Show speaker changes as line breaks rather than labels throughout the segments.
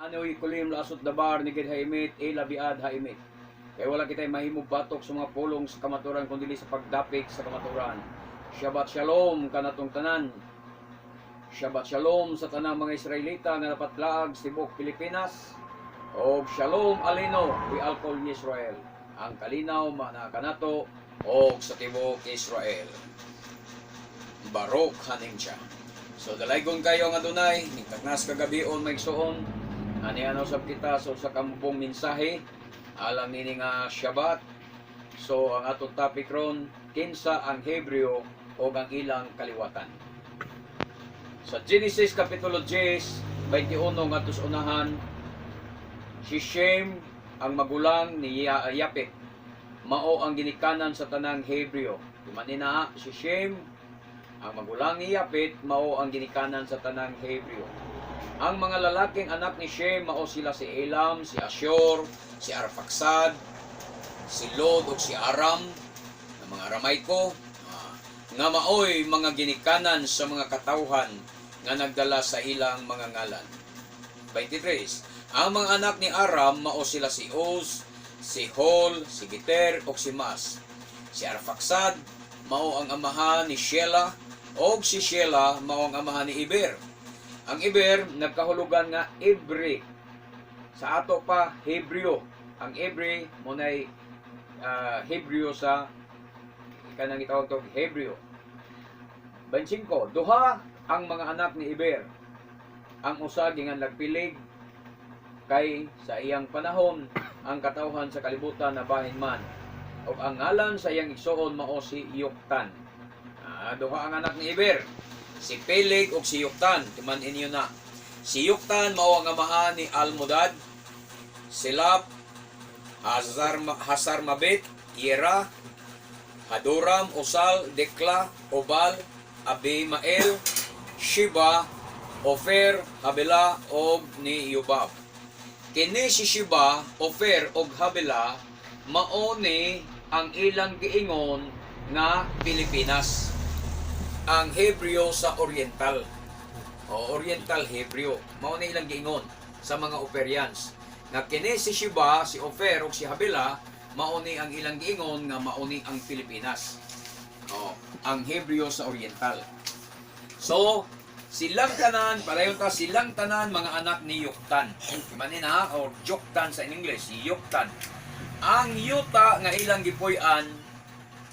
Anoy kulim lasot dabar ni gid haimit ila biad haimit. Kay wala kitay mahimo batok sa mga pulong sa kamaturan kun dili sa pagdapik sa kamaturan. Shabbat shalom kanatong tanan. Shabbat shalom sa tanang mga Israelita nga napatlaag sa tibuok Pilipinas. Og shalom aleinu we al kol Israel. Ang kalinaw mana kanato og sa tibuok Israel. Baruch hanimcha. So dalaygon kayo nga dunay ningtaknas kagabion, mga igsoon. Ani ano sab kita sa usa ka mubong mensahe alang nini nga Shabbat. So ang atong topic ron, kinsa ang Hebreo o ang ilang kaliwatan. Sa Genesis kapitulo 10, 21 ngadto sa unahan, si Shem ang magulang ni Yapet. Mao ang ginikanan sa tanang Hebreo. Di na si Shem ang magulang ni Yapet, mao ang ginikanan sa tanang Hebreo. Ang mga lalaking anak ni Shem mao sila si Elam, si Ashur, si Arphaxad, si Lod ug si Aram, ang mga Aramayko, nga maoy mga ginikanan sa mga katawhan nga nagdala sa ilang mga ngalan. 23. Ang mga anak ni Aram mao sila si Uz, si Hol, si Giter ug si Mas. Si Arphaxad mao ang amahan ni Shela ug si Shela mao ang amahan ni Eber. Ang Eber nagkahulugan nga Ebre. Sa ato pa Hebreo. Ang Ebre mao nay Hebreo sa kanang gitawag to Hebreo. 25. Duha ang mga anak ni Eber. Ang usa ginganlag Peleg kay sa iyang panahon ang katawhan sa kalibutan na bahin man. Ug ang ngalan sa iyang igsuon mao si Yoktan. Duha ang anak ni Eber. Si Peleg ug si Yoktan. Timan inyo na. Si Yoktan mao ang amahan ni Almodad, Selaf, Hazar, Hasar Mabet, Yera, Hadoram, Usal, Dikla, Obal, Abimael, Sheba, Ophir, Habila, og ni Yobab. Kini si Sheba, Ophir og Habila mao ni ang ilang giingon nga Pilipinas. Ang Hebreo sa Oriental. O Oriental Hebreo. Mao ni ilang giingon sa mga Ophirians. Nga kini si Sheba, si Ophir ug si Habila mao ni ang ilang giingon nga mao ni ang Pilipinas. O, ang Hebreo sa Oriental. So, silang tanan, padayon ta, silang tanan mga anak ni Yoktan. Manin ha, or Joktan sa English, si Yoktan. Ang yuta nga ilang gipuy-an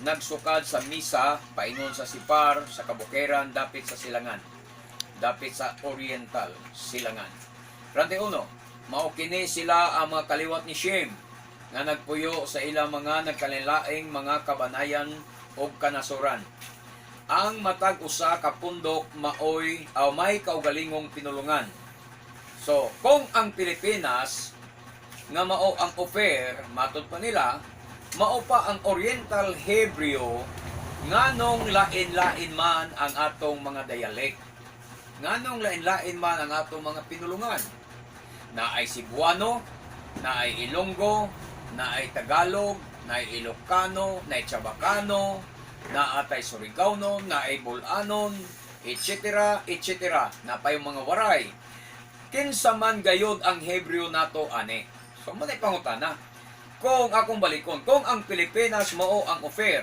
nagsukad sa Misa paingon sa Sipar sa kabukiran dapit sa silangan. Dapit sa Oriental, silangan. 31. Mao kini sila ang mga kaliwat ni Shem nga nagpuyo sa ilang mga nagkalainlaing mga kabanayan ug kanasuran. Ang matag usa ka pundok maoy aw may kaugalingong pinulungan. So, kung ang Pilipinas nga mao ang Ophir, matod pa nila, mao pa ang Oriental Hebreo, nganong lain-lain man ang atong mga dialect? Nganong lain-lain man ang atong mga pinulungan? Naay Cebuano, naay Ilonggo, naay Tagalog, naay Ilocano, naay Chabacano, naatay Surigaonon, naay Bol-anon, etc., etc. Napay mga Waray. Kinsa man gayod ang Hebreo nato ani? So mao pangutana. Kung akong balikon, kung ang Pilipinas mao ang Ophir,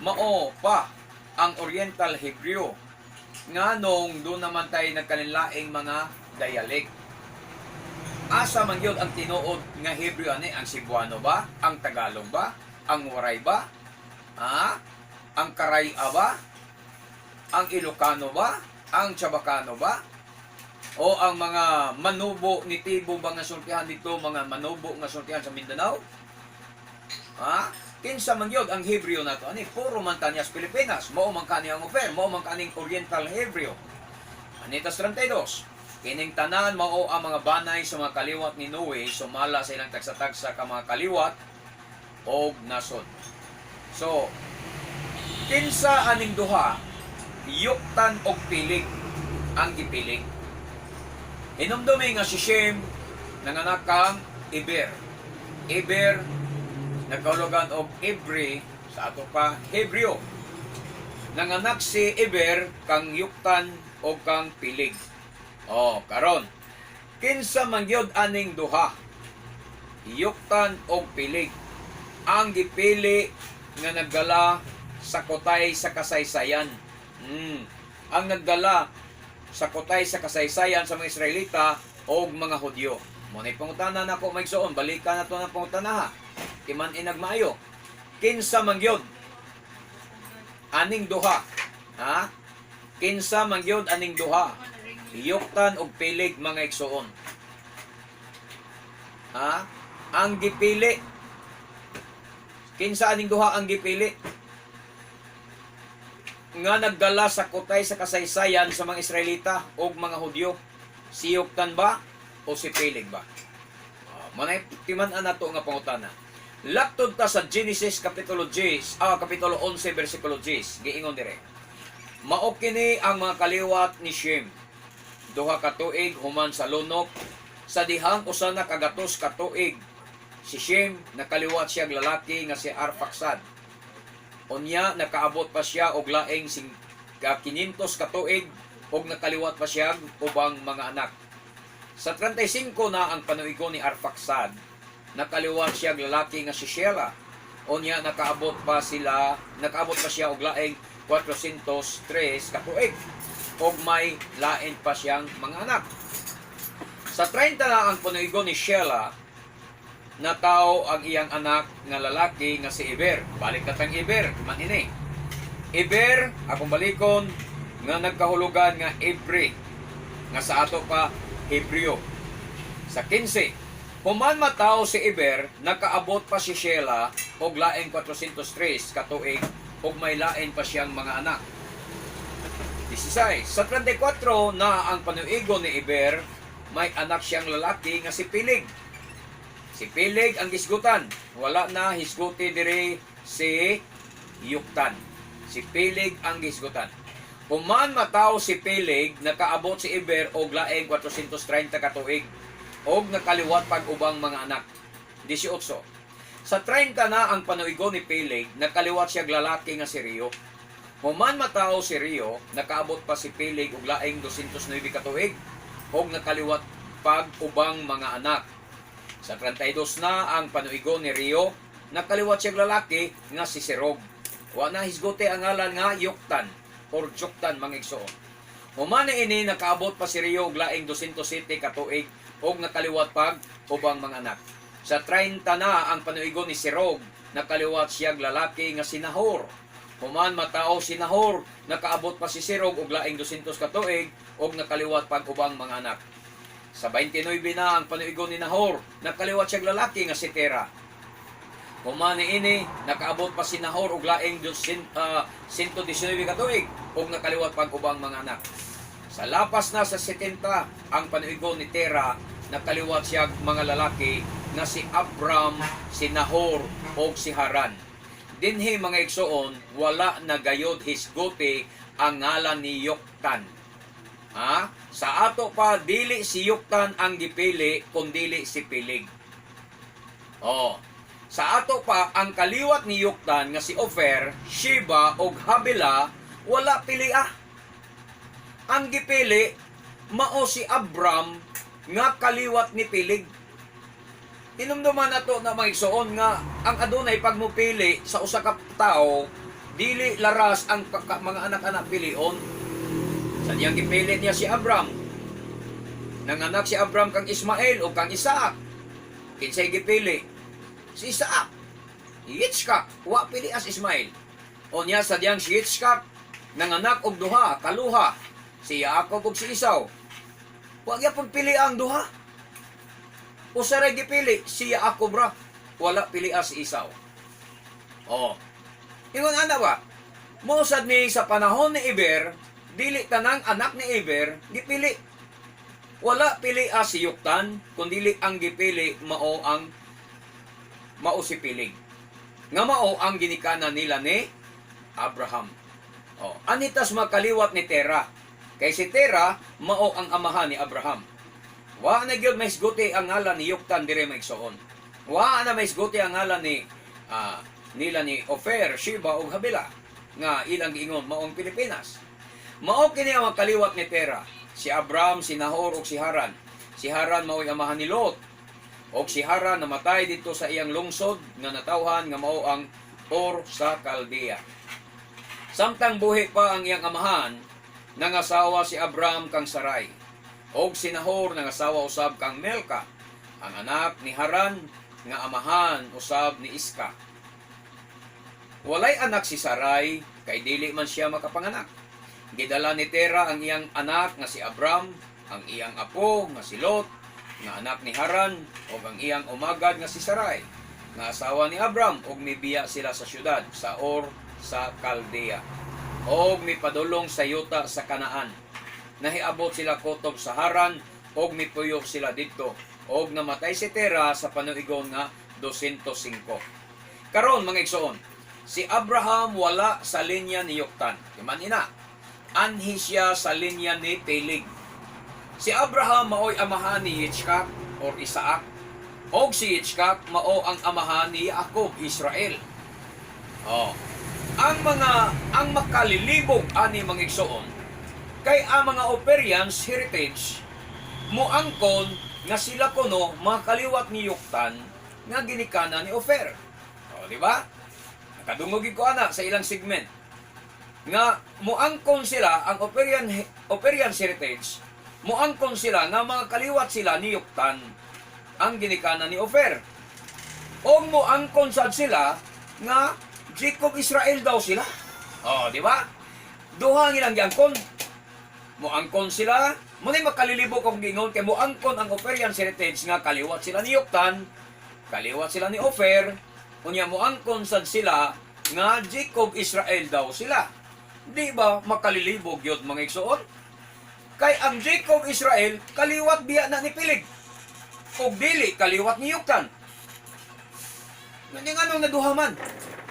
mao pa ang Oriental Hebreo, nganong doon naman tayo nagkalainlaing mga dialect? Asa man gyud ang tinuod nga Hebreo ani? Ang Cebuano ba? Ang Tagalog ba? Ang Waray ba? Ha? Ang Karaya ba? Ang Ilocano ba? Ang Chabacano ba? O ang mga Manubo nitibo ba nga sultihan dito, mga Manubo nga sultihan sa Mindanao? Ha? Kinsa man gyud ang Hebreo nato ani? Puro man ta niya sa Pilipinas, mao man kani ang Ophir, mao man kaning Oriental Hebreo. Anitas 32. Kining tanan mao ang mga banay sa mga kaliwat ni Noe sumala sa ilang tagsa-tagsa ka mga kaliwat og nasod. So, kinsa aning duha, Yuktan og Peleg, ang gipilig? Hinumdumi nga si Shem nanganak kang Eber. Eber nagkahulugan og Ebre, sa ato pa Hebreo. Nanganak si Eber kang Yuktan o kang Peleg. Oh, karon. Kinsa man gyud aning duha, Yoktan og Peleg, ang gipili nga nagdala sa kutay sa kasaysayan? Ang nagdala sa kutay sa kasaysayan sa mga Israelita o mga Hudyo. Mao na'y pangutana nako, mga igsoon, balikan nato ang pangutana ha. Timan-i nag maayo. Kinsa man gyud aning duha? Ha? Kinsa man gyud aning duha, Yoktan og Peleg, mga igsoon? Ha? Ang gipili. Kinsa aning duha ang gipili nga nagdala sa kutay sa kasaysayan sa mga Israelita o mga Hudyo? Si Yoktan ba o si Peleg ba? Mao na'y timan-an nato nga pangutana. Laktod ta sa Genesis kapitulo 10, kapitulo 11 bersikulo 10, giingon dire. Mao kini ang mga kaliwat ni Shem. 2 ka tuig human sa lunok, sa dihang 100 ka tuig si Shem, nakaliwat siya lalaki nga si Arfaxad. Unya nakaabot pa siya og laing sing ka 500 ka tuig og nakaliwat pa siya ubang mga anak. Sa 35 na ang panuigon ni Arfaxad, nakaliwat siya lalaki nga si Shela. Unya nakaabot pa siya og laing 403 ka tuig og may lain pa siyang mga anak. Sa 30 na ang panuigon ni Shela, natawo ang iyang anak nga lalaki nga si Eber. Balik na tang Eber, man ini. Eber, akong balikon, nga nagkahulugan nga Ebre, nga sa ato pa Hebreo. Sa 15, human matawo si Eber, nakaabot pa si Shela og laing 403 katuig ug may lain pa siyang mga anak. 16. Sa 34 na ang panuigo ni Eber, may anak siyang lalaki nga si Peleg. Si Peleg ang gisgutan. Wala na hisguti diri si Yuktan. Si Peleg ang gisgutan. Human matawo si Peleg, nakaabot si Eber og laing 430 ka tuig og nakaliwat pag ubang mga anak. 18. Sa 30 na ang panuigo ni Peleg, nakaliwat siya lalaki nga si Reu. Human matawo si Reu, nakaabot pa si Peleg og laing 209 ka tuig og nakaliwat pag ubang mga anak. Sa 32 na ang panuigo ni Reu, nakaliwat siya lalaki nga si Serug. Wa na hisguti ang ngalan nga Yoktan or Joktan, mga igsoon. Human ini, nakaabot pa si Reu og laing 207 ka tuig og nakaliwat pag ubang mga anak. Sa 30 na ang panuigo ni Serug, nakaliwat siya lalaki nga si Nahor. Human matao si Nahor, nakaabot pa si Serug og laing 200 ka tuig og nakaliwat pag ubang mga anak. Sa 29 na ang panuigo ni Nahor, nakaliwat siya lalaki nga si Tera. Human ini, nakaabot pa si Nahor og laing 119 ka tuig ug nakaliwat pag ubang mga anak. Sa lapas na sa 70 ang panuigo ni Tera, nakaliwat siya mga lalaki nga si Abram, si Nahor ug si Haran. Dinhi, mga igsoon, wala na gayod hisguti ang ngalan ni Yoktan. Ha? Sa ato pa, dili si Yoktan ang gipili kundili si Peleg. Oh. Sa ato pa, ang kaliwat ni Yoktan nga si Ofer, Sheba ug Habila wala pili ah. Ang gipili mao si Abram nga kaliwat ni Peleg. Hinumduman nato na, mga igsoon, nga ang adunay pag mupili sa usa ka tawo, dili laras ang mga anak-anak pilion. Sa niyang gipili niya si Abram. Nanganak si Abram kang Ismael o kang Isaac. Kinsay gipili? Si Isaac. Yitzchak, wa pili as Ismael. O niya sa diyang si Yitzchak nanganak og duha, kaluha, si Jacob ug si Esau. Wa gyapon pili ang duha. Usa ra gipili, si Jacob ra. Wala pili si Esau. Oh. Ingon ana ba? Mao sad ni sa panahon ni Eber, dili tanang anak ni Eber gipili. Wala pili si Yuktan, kundili ang gipili mao si Peleg. Nga mao ang ginikanan nila ni Abraham. Oh, anitas makaliwat ni Tera. Kay si Tera mao ang amahan ni Abraham. Wa na gyud mahisguti ang ngalan ni Yuktan dire, maigsoon. Wa na mahisguti ang ngalan ni nila ni Ofer, Sheba ug Habila nga ilang giingon maong Pilipinas. Mao kini ang mga kaliwat ni Tera, si Abram, si Nahor ug si Haran. Si Haran mao'y amahan ni Lot. Og si Haran namatay didto sa iyang lungsod nga natawhan nga mao ang Ur sa Caldea. Samtang buhi pa ang iyang amahan, nangasawa si Abram kang Sarai. Og si Nahor nangasawa usab kang Milka, ang anak ni Haran nga amahan usab ni Iska. Walay anak si Sarai kay dili man siya makapanganak. Gidala ni Tera ang iyang anak nga si Abram, ang iyang apo nga si Lot, nga anak ni Haran, ug ang iyang umagad nga si Sarai, nga asawa ni Abram, ug mibiya sila sa syudad sa Ur sa Caldea. Og mipadulong sa yuta sa Kanaan. Nahiabot sila kutob sa Haran, ug mipuyok sila didto. Og namatay si Tera sa panuigon nga 205. Karon, mga igsoon, si Abraham wala sa linya ni Yoktan. Timan ina. Anhi siya sa linya ni Peleg. Si Abraham maoy amahan ni Yitzchak or Isaac. Og si Yitzchak mao ang amahan ni Jacob, Israel. Oh. Ang makalilibog ani, mga igsoon, kay ang mga Ophirians heritage moangkon nga sila kuno mga kaliwat ni Yoktan nga ginikanan ni Ofer. O, di ba? Nakadungog ko ana sa ilang segment nga moangkon sila, ang Ophirian heritage, moangkon sila nga mga kaliwat sila ni Yoktan ang ginikanan ni Ofer. O moangkon sad sila nga Jacob Israel daw sila. Oh, di ba? Duha ang ilang giangkon. Moangkon sila, mao na makalilibog kong gingon kay moangkon ang Ophirian heritage nga kaliwat sila ni Yoktan, kaliwat sila ni Ofer, unya moangkon sad sila nga Jacob Israel daw sila. Di ba makalilibog yun, mga igsoon? Kay ang Jacob Israel kaliwat biya na ni Peleg. Og dili kaliwat ni Yoktan. Nga nganong naduha man?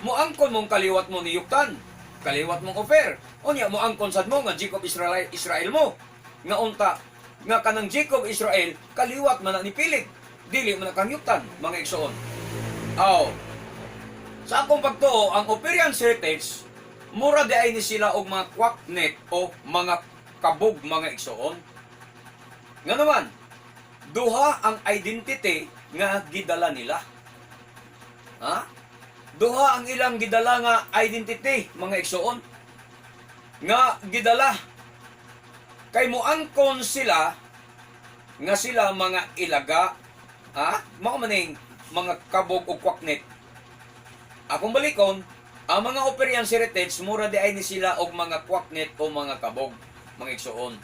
Moangkon mong kaliwat mo ni Yoktan, kaliwat mong Ofer. Unya moangkon sad mo nga Jacob Israel, Israel mo. Nga unta nga kanang Jacob Israel kaliwat man na ni Peleg. Dili man na kang Yoktan, mga igsoon. Aw. Sa akong pagtuo, ang Ophirian heritage mura di ay ni sila og mga kwaknet o mga kabog, mga igsoon. Nga naman, duha ang identity nga gidala nila. Ha? Duha ang ilang gidala nga identity, mga igsoon. Nga gidala. Kay moangkon sila nga sila mga ilaga, ha? Mao maning mga kabog o kwaknet. Akong balikon, ang mga Ophirian heritage mura di ay ni sila og mga kwaknet o mga kabog, mga igsoon.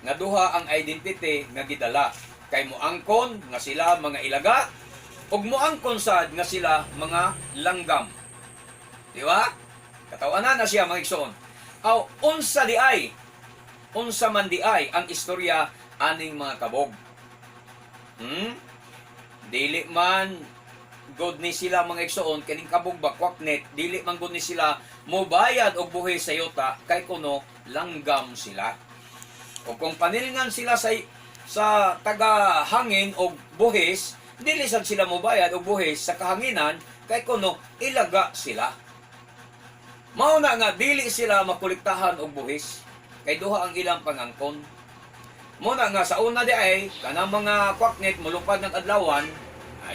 Nga duha ang identity nga gidala. Kay moangkon nga sila mga ilaga ug moangkon sad nga sila mga langgam. Di ba? Katawanan na siya, mga igsoon. Aw, unsa di ay? Unsa man di ay ang istorya aning mga kabog? Dili man god ni sila, mga igsoon, kining kabog ba, kwaknet, dili man god ni sila mobayad og buhis sa yuta kay kuno langgam sila. O kung panilngan sila sa taga hangin og buhis, dili sad sila mobayad og buhis sa kahanginan kay kuno ilaga sila. Mao na nga dili sila makolektahan og buhis kay duha ang ilang pangangkon. Mao na nga sa una di ay kanang mga kwaknet mulupad ng adlawan,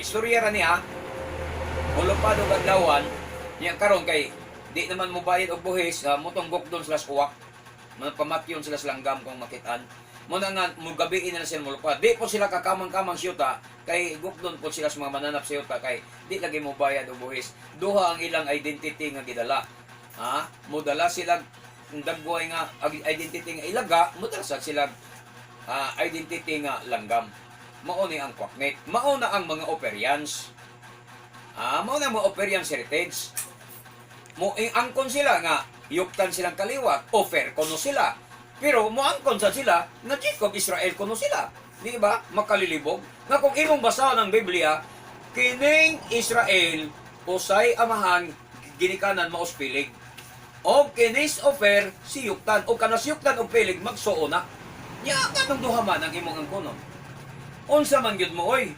istorya ra niya, mulupad og adlawan niya karon kay di naman mobayad og buhis, motunggok doon sila sa uwak. Mga pamatyon sila sa langgam kung makitaan. Mao na nga, mugabiin na sila mulupad. Di po sila kakamang-kamang siyuta, kay gukdon po sila sa mga mananap sa yuta, kay di lagi mo bayad og buhis. Duha ang ilang identity nga gidala. Ha? Mudala sila dagway nga identity nga ilaga, mudala sa sila identity nga langgam. Mao ni ang kwaknet. Mao na ang mga Ophirians. Mao na ang mga Ophirians heritage. Mo angkon sila nga yuktan silang kaliwat, Ofer kuno sila. Pero moangkon sa sila nga Jacob Israel kuno sila. Di ba? Makalilibog. Nga kung imong basahon ang Biblia, kining Israel usay amahan ginikanan maos Peleg. O kinis Ofer si Yuktan o kanas Yuktan og Peleg magsuo na. Nya kanang duha man ang imong angkonon? Unsa man gyud mo oy?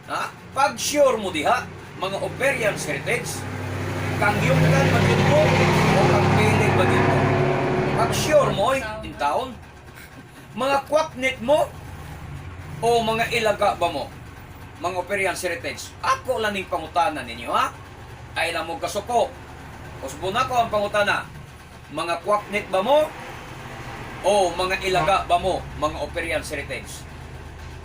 Ha? Pag sure mo diha, mga Ophirians heritage, kang Yuktan man gyud mo o kang Peleg man gyud mo? Pag sure mo oy, in taon. Mga kwaknit mo. O mga ilaga ba mo? Mga Opherians Heritage. Ako lang ning pangutana ninyo, ha? Ay lang mo kasuko. Usbon ako ang pangutana. Mga kwaknit ba mo? O mga ilaga ba mo? Mga Opherians Heritage.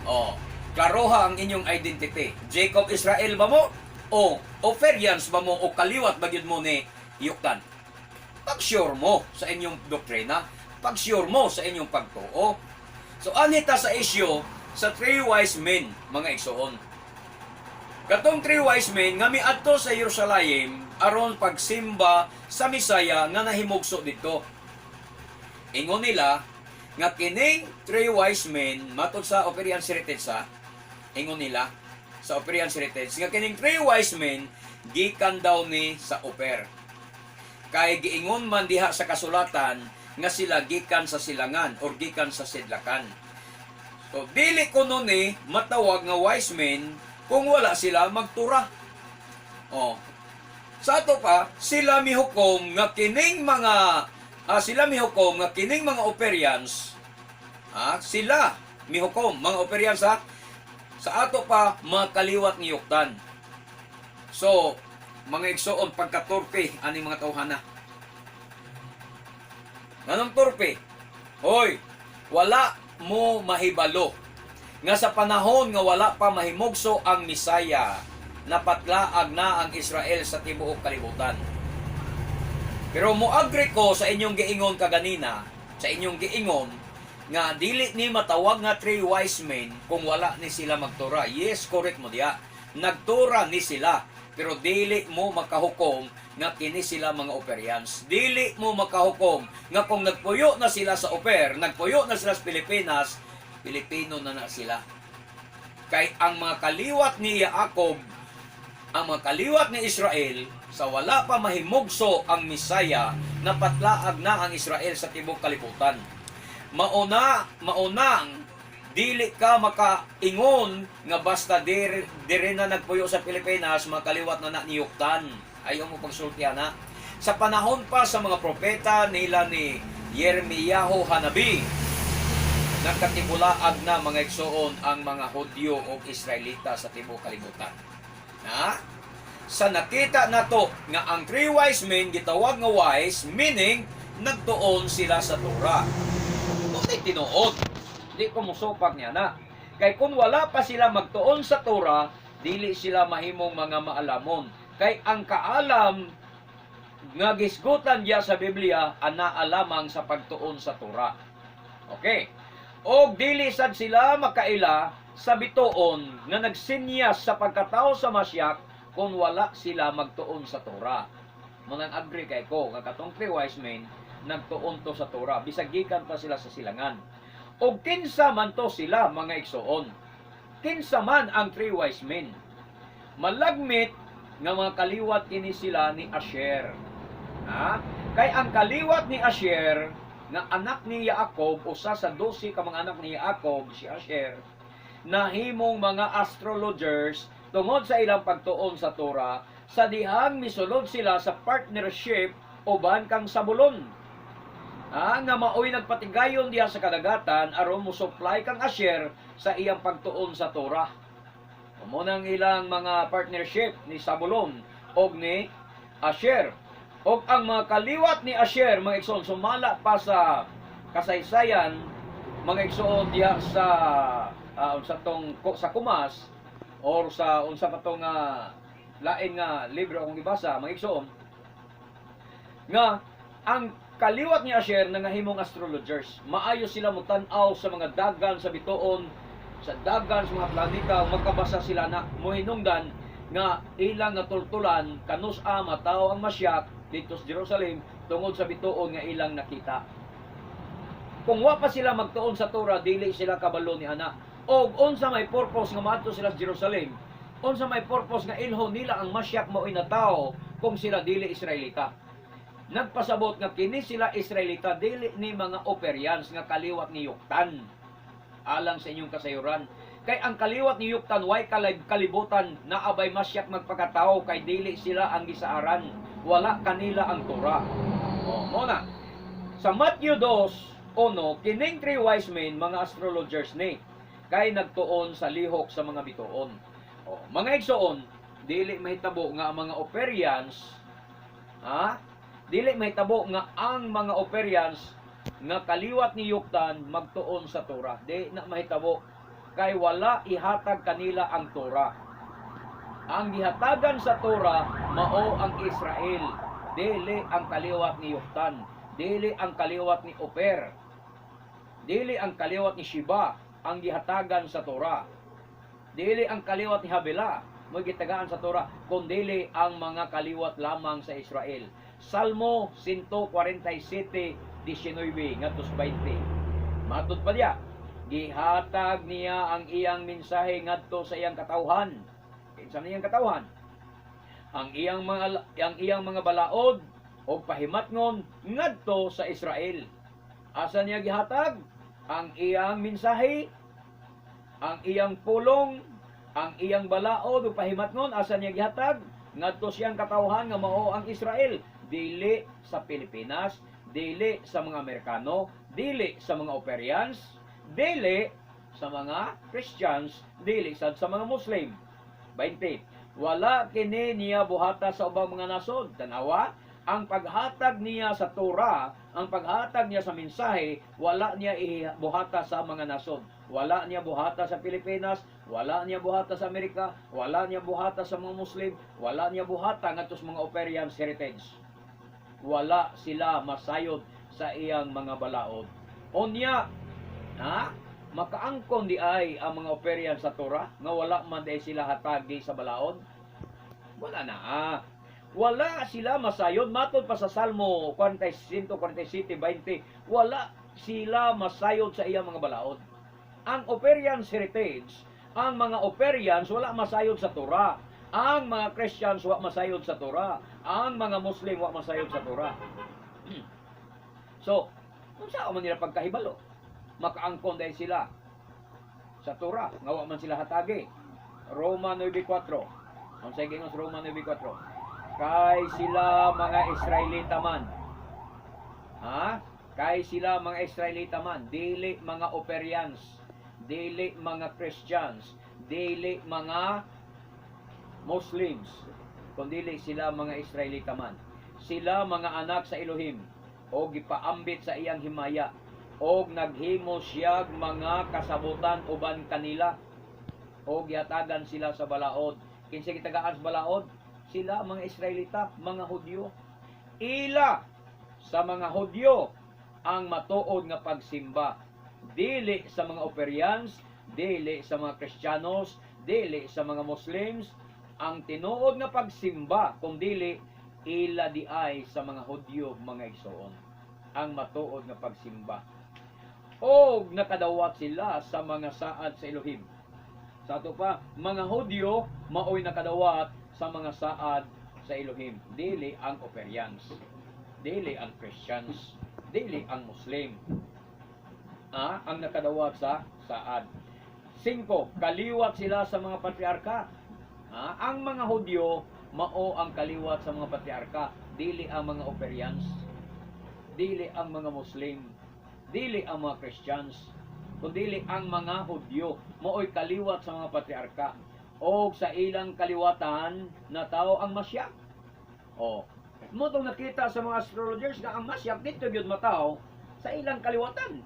O, klaroha ang inyong identity. Jacob Israel ba mo? O Opherians ba mo? O kaliwat ba gyud mo ni Yuktan? Pag-sure mo sa inyong doktrina, pag-sure mo sa inyong pagtuo. So, anhi ta sa issue sa three wise men, mga igsoon. Katong three wise men nga miadto sa Jerusalem aron pagsimba sa Misaya nga nahimugso didto. Ingon nila nga kining three wise men, matod sa Opherian Heritage sa, ingon nila sa Opherian Heritage nga kining three wise men gikan daw ni sa Ophir. Kay giingon man diha sa kasulatan nga sila gikan sa silangan or gikan sa sidlakan. So dili kuno ni matawag nga wise men kung wala sila magtura. Oh. Sa ato pa, sila mihukom nga kining mga Opherians, sila mihukom mga Opherians, ha, sa ato pa mga kaliwat ni Yuktan. So, mga igsoon, pagkatorpe aning mga tawhana. Anong torpe? Hoy, wala mo mahibalo nga sa panahon nga wala pa mahimugso ang Misaya, napatlaag na ang Israel sa tibuok kalibutan. Pero mo agree ko sa inyong giingon kaganina, sa inyong giingon nga dili ni matawag nga three wise men kung wala ni sila magtura. Yes, correct mo diya. Nagtura ni sila, pero dili mo makahukom nga kini sila mga Opherians. Dili mo makahukom nga kung nagpuyo na sila sa Ophir, nagpuyo na sila sa Pilipinas, Pilipino na na sila. Kay ang mga kaliwat ni Jacob, ang mga kaliwat ni Israel, sa wala pa mahimugso ang Misaya, napatlaag na ang Israel sa tibok kalibutan. Maunang dili ka makaingon nga basta dire na nagpuyo sa Pilipinas, mga kaliwat na na ni Yuktan. Ayaw mo pagsultihan na. Sa panahon pa sa mga propeta nila ni Yermiyahu Hanabi, nagkatibulaag na, mga igsoon, ang mga Hudyo o Israelita sa tibuok kalibutan. Na? Sa nakita nato nga ang three wise men gitawag nga wise, meaning nagtuon sila sa Torah. Tunay tinuod. Di ko musupak niya na. Kay kung wala pa sila magtuon sa Torah, dili sila mahimong mga maalamon. Kay ang kaalam nga gisgutan diya sa Biblia anaa lamang sa pagtuon sa Torah. Okay. Og dili sad sila makaila sa bituon nga nagsinyas sa pagkatao sa Masyak kung wala sila magtuon sa Torah. Munang agree kay ko nga katong three wise men nagtuon to sa Torah, bisag gikan pa sila sa silangan. Og kinsa man to sila, mga igsoon? Kinsa man ang three wise men? Malagmit nga mga kaliwat kini sila ni Asher. Ha? Kay ang kaliwat ni Asher nga anak ni Jacob, usa sa 12 ka mga anak ni Jacob, si Asher, nahimong mga astrologers tungod sa ilang pagtuon sa Torah sa dihang misulod sila sa partnership uban kang Sabulon. Nga maoy nagpatigayon diha sa kadagatan aron mo supply kang Asher sa iyang pagtuon sa Torah. Mao nang ilang mga partnership ni Sabulon og ni Asher. Og ang mga kaliwat ni Asher, mga igsoon, sumala pa sa kasaysayan, mga igsoon, diha sa unsa tong sa Kumas or sa unsa pa tong lain nga libro akong gibasa, mga igsoon, nga ang kaliwat ni Asher nangahimong astrologers. Maayo sila motan-aw sa mga dagan sa bituon, sa dagan sa mga planeta, magkabasa sila na mohinungdan nga ilang natultulan kanus-a matawo ang Masyak dito sa Jerusalem tungod sa bituon nga ilang nakita. Kung wa pa sila magtuon sa Torah, dili sila kabalo ni ana. Og unsa may purpose nga maadto sila sa Jerusalem? Unsa may purpose nga ilho nila ang Masyak mao'y natawo kung sila dili Israelita? Nagpasabot nga kini sila Israelita, dili ni mga Opherians nga kaliwat ni Yuktan. Alang sa inyong kasayuran. Kay ang kaliwat ni Yuktan way kalibutan naabay Masyak magpakatao kay dili sila ang gisaaran. Wala kanila ang Torah. O, mo na. Sa Matthew 2:1, kining three wise men, mga astrologers ni. Kay nagtuon sa lihok sa mga bituon. O, mga igsoon, dili mahitabo nga ang mga Ophirians, ha? Dili mahitabo nga ang mga Ophirians nga kaliwat ni Yoktan magtuon sa Torah. Di na mahitabo kay wala ihatag kanila ang Torah. Ang gihatagan sa Torah mao ang Israel, dili ang kaliwat ni Yoktan, dili ang kaliwat ni Ophir, dili ang kaliwat ni Sheba ang gihatagan sa Torah. Dili ang kaliwat ni Habila mo gitagaan sa Torah, kundili ang mga kaliwat lamang sa Israel. Salmo 147:19 ngadto sa 20. Matud pa diya, gihatag niya ang iyang mensahe ngadto sa iyang katawhan. Kinsa man iyang katawhan? Ang iyang mga balaod o pahimatngon ngadto sa Israel. Asa niya gihatag? Ang iyang mensahe, ang iyang pulong, ang iyang balaod o pahimatngon, asa niya gihatag? Ngadto siyang katawhan nga mao ang Israel, dili sa Pilipinas, dili sa mga Amerikano, dili sa mga Ophirians, dili sa mga Christians, dili sad sa mga Muslim. 20. Wala kini niya buhata sa ubang mga nasod. Tanawa, ang paghatag niya sa Torah, ang paghatag niya sa mensahe, wala niya buhata sa mga nasod. Wala niya buhata sa Pilipinas, wala niya buhata sa Amerika, wala niya buhata sa mga Muslim, wala niya buhata ngadto sa mga Ophirians heritage. Wala sila masayod sa iyang mga balaod. Unya, ha? Makaangkon di ay ang mga Ophirian sa Torah nga wala man di sila hatagi sa balaod? Wala na. Ah. Wala sila masayod. Matod pa sa Salmo 147:20, wala sila masayod sa iyang mga balaod. Ang Ophirians heritage, ang mga Ophirians, wala masayod sa Torah. Ang mga Christians, wala masayod sa Torah. Ang mga Muslim, wala masayod sa Torah. So, unsa man nila pagkahibalo? Makaangkon dahil sila sa Torah nga wa man sila hatagi. Roma 9:4. Ang sige sa Roma 9:4. Kay sila mga Israelita man. Ha? Kay sila mga Israelita man, dili mga Ophirians, dili mga Christians, dili mga Muslims, kundili sila mga Israelita man. Sila mga anak sa Elohim o gipaambit sa iyang himaya og naghimo siyag mga kasabutan uban kanila o gihatagan sila sa balaod. Kinsa gitagaan sa balaod? Sila mga Israelita, mga Hudyo. Ila sa mga Hudyo ang matuod nga pagsimba. Dili sa mga Ophirians, dili sa mga Kristiyanos, dili sa mga Muslims ang tinuod nga pagsimba, kung dili ila di ay sa mga Hudyo, mga igsoon, ang matuod nga pagsimba. Og nakadawat sila sa mga saad sa Elohim. Sa ato pa, mga Hudyo maoy nakadawat sa mga saad sa Elohim, dili ang Ophirians, dili ang Christians, dili ang Muslim ang nakadawat sa saad. 5. Kaliwat sila sa mga patriarka. Ang mga Hudyo mao ang kaliwat sa mga patriarka, dili ang mga Ophirians, dili ang mga Muslim, dili ang mga Christians, kundili ang mga Hudyo maoy kaliwat sa mga patriarka. Og sa ilang kaliwatan natawo ang Masyak. O, mo tong nakita sa mga astrologers nga ang Masyak dito gyud matawo sa ilang kaliwatan.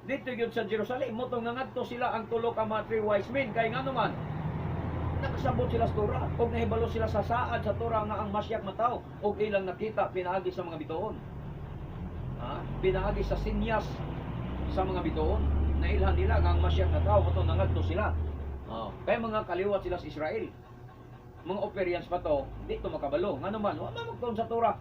Dito gyud sa Jerusalem, mo tong nangadto sila ang tulo ka mga three wise men, kay ngano man nakasabot sila sa Torah og nahibalo sila sa saad sa Torah nga ang Masyak matawo, og ilang nakita pinaagi sa mga bituon. Ha? Pinaagi sa sinyas sa mga bituon. Nailhan nila nga ang Masyak natawo, mo tong nangadto sila. Oh, kaya mga kaliwat sila sa Israel. Mga Ophirians pa to, dito makabalo. Ngano man, wa man magtuon sa Torah.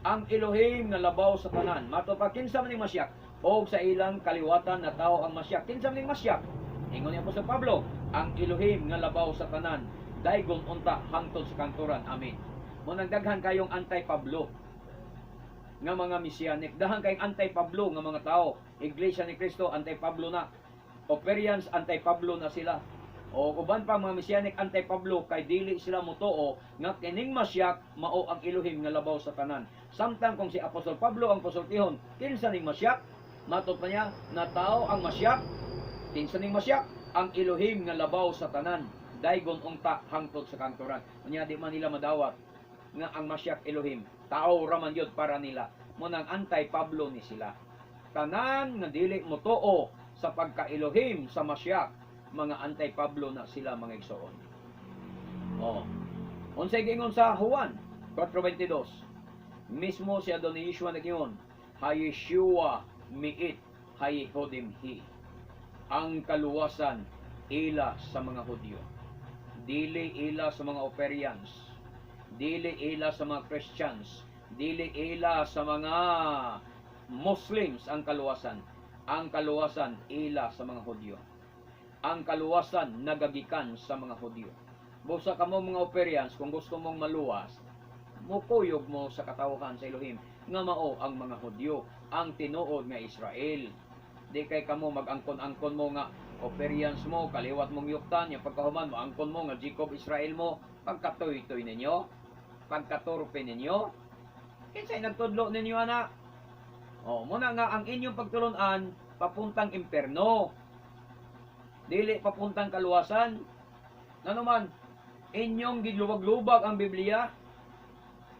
Ang Elohim nga labaw sa tanan. Mato pa, kinsa man ning Masyak? Og sa ilang kaliwatan natawo ang Masyak. Kinsa man ning Masyak? Ingon ni Apostol Pablo, ang Elohim nga labaw sa tanan, daygon unta hangtod sa kangturan. Amen. Mo nang daghan kayong anti-Pablo nga mga Messianic, daghan kayong anti-Pablo nga mga tao. Iglesia ni Cristo, anti-Pablo na. Ophirians, anti-Pablo na sila. O uban pa mga Messianic, anti-Pablo, kay dili sila motoo nga kining Masyak mao ang Elohim nga labaw sa tanan. Samtang kung si Apostol Pablo ang pasultihon kinsa ning Masyak, matod pa niya natawo ang Masyak. Kinsa ning Masyak? Ang Elohim nga labaw sa tanan, daygon unta hangtod sa kahangturan. Unya di man nila madawat nga ang Masyak Elohim tao ra man yun para nila. Mao nang anti-Pablo ni sila. Tanan nga dili motuo sa pagka-Elohim sa Masyak, mga anti-Pablo na sila, mga igsoon. Oh. Unsay giingon sa Juan 4:22? Mismo si Adonai Yeshua nag-ingon, "Hayeshua miit hayehudim hi." Ang kaluwasan ila sa mga Hudyo. Dili ila sa mga Operians. Dili ila sa mga Christians. Dili ila sa mga Muslims ang kaluwasan. Ang kaluwasan ila sa mga Hudyo. Ang kaluwasan nagagikan sa mga Hudyo. Busa kamo mga Operians, kung gusto mong maluwas, mukuyog mo sa katawhan sa Elohim nga mao ang mga Hudyo, ang tinuod nga Israel. Di kay kamo mag-angkon-angkon mo nga Operians mo, kaliwat mong yuktan, yung pagkahuman mo, angkon mo nga Jacob Israel mo, pagkatoy-toy ninyo, pagkatorpe ninyo, kinsay nagtudlo ninyo ana? Oh, mao na nga ang inyong pagtulunan papuntang imperno. Dili papuntang kaluwasan. Ngano man, inyong giluwag-lubag ang Biblia.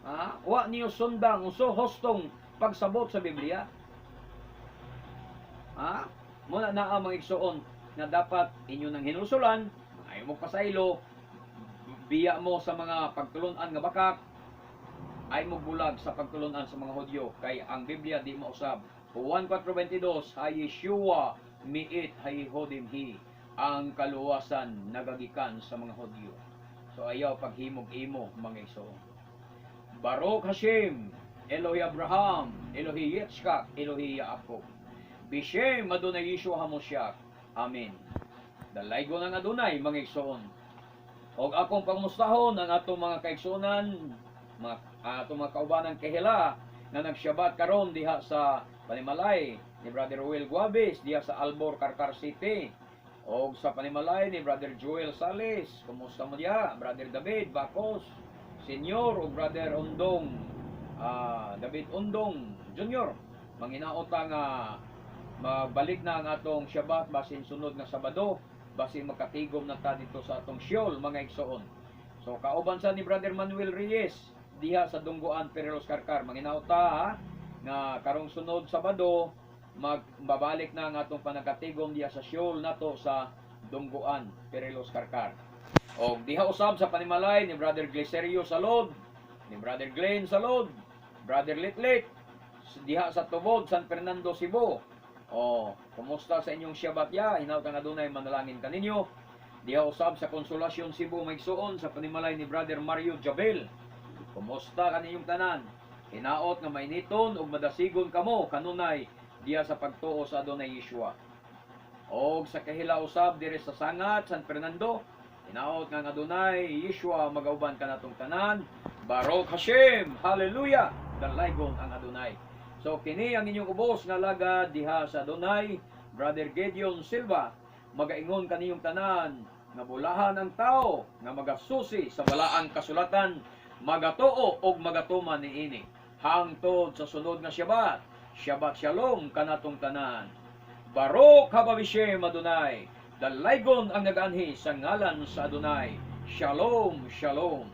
Ha? Wa niyo sundang uso hustong pagsabot sa Biblia. Ha? Mao na naa, mga igsoon, nga dapat inyo nang hinulsulan, ayaw mo pasaylo, biya mo sa mga pagtulunan nga bakak, ay mo bulag sa pagtulunan sa mga Hudyo kay ang Biblia di mausab. Juan 4:22, "Hayeshua miit hayehudim hi." Ang kaluwasan nagagikan sa mga Hudyo. So ayaw paghimog imo, mga igsoon. Baruch Hashem, Elohi Abraham, Elohi Yitzchak, Elohi Yaakov. Bishem Adonai Yeshua HaMoshiach. Amen. Dalaygon ang Adonai, mga igsoon. Og akong pangmustahon ang atong mga kaigsuonan, mga atong mga kaubanan kahila nga nagsyabat karon diha sa panimalay ni Brother Will Guabes diha sa Albor, Carcar City. Og sa panimalay ni Brother Joel Sales, kumusta mo diha? Brother David Bacos, Senior o Brother Undong, David Undong Jr. Manginaota nga magbalik na ang atong Shabbat basin sunod nga Sabado, basin magkatigom na ta dito sa atong Sheol, mga igsoon. So kauban sa ni Brother Manuel Reyes diha sa Dunggoan, Perelos, Carcar. Manginauta ha, nga karong sunod Sabado magbabalik na ang atong panagkatigom diha sa Sheol nato sa Dunggoan, Perelos, Carcar. Og diha usab sa panimalay ni Brother Glicerio Salod, ni Brother Glenn Salod, Brother Litlit diha sa Tubod, San Fernando, Cebu. O, kumusta sa inyong Shabbat ya? Hinaut ang Adonay manalangin kaninyo. Diha usab sa Konsolasyon, Cebu, maigsuon, sa panimalay ni Brother Mario Jabel. Kumusta kaninyong tanan? Hinaot nga mainiton ug madasigon kamo kanunay diha sa pagtuo sa Adonai Yeshua. Og sa kahila usab diri sa Sangat, San Fernando, hinaot nga ang Adonai Yeshua magauban kanatong tanan. Baruch Hashem! Hallelujah! Dalaygon ang Adonai. So kini ang inyong ubos nga lagad diha sa Adonai, Brother Gideon Silva, magaingon kaniyong tanan nga bulahan ang tao nga magasusi sa balaang kasulatan, magatuo og magatuman niini. Hangtod sa sunod nga Shabbat, Shabbat Shalom kanatong tanan. Baruch haba bishem Adonai. Dalaygon ang nag-anhi sa ngalan sa Adonai. Shalom, shalom.